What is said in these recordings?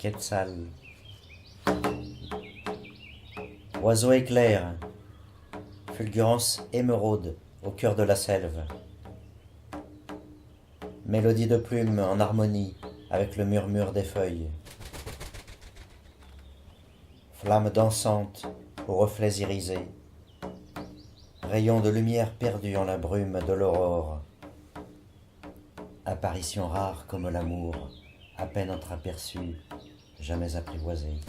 Quetzal. Oiseau éclair, fulgurance émeraude au cœur de la selve. Mélodie de plumes en harmonie avec le murmure des feuilles. Flamme dansante aux reflets irisés. Rayon de lumière perdu en la brume de l'aurore. Apparition rare comme l'amour, à peine entreaperçue, jamais apprivoisée.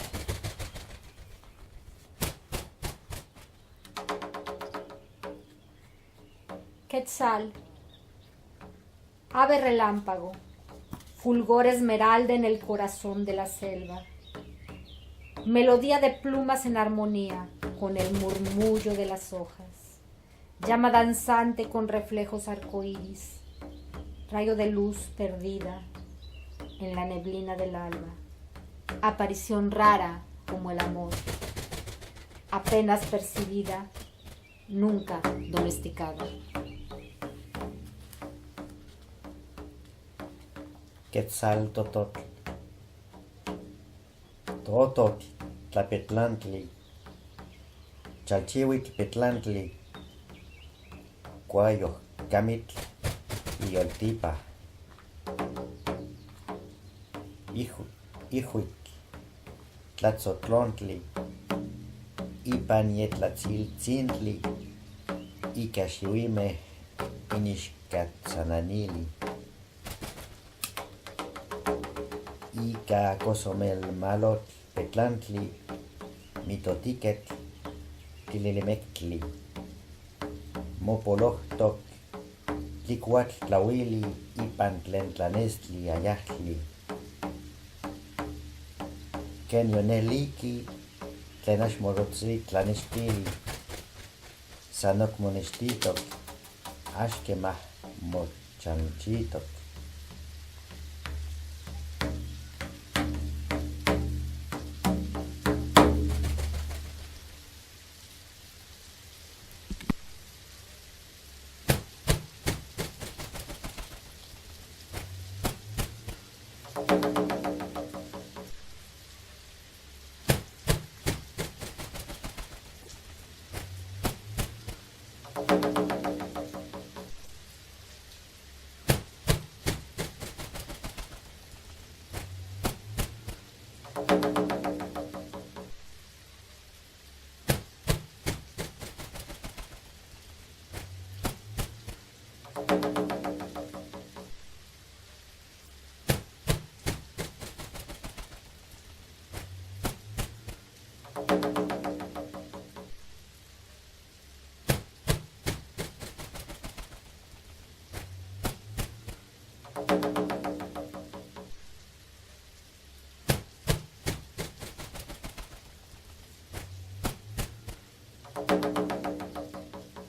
Quetzal, ave relámpago, fulgor esmeralda en el corazón de la selva. Melodía de plumas en armonía con el murmullo de las hojas. Llama danzante con reflejos arcoíris, rayo de luz perdida en la neblina del alba. Aparición rara como el amor, apenas percibida, nunca domesticada. Quetzal tototl. Tototl tlapetlantli. Chalchihuitl petlantli. Cuayohcamitl iyoltipa. Ijuitl tlatzotlontli. Ipan yetlatziltzintli. Ica xiuimeh inixcatzananili. Ica cosomelmalotl petlantli mitotiquetl tililimectli. Mopolohtoc tlicuatl tlauili ipan tlen tlanestli ayahtli. Quen yoneliqui tlen ax morotzi tlanextili, san oc monextitoc, ax quemah mochanchitoc.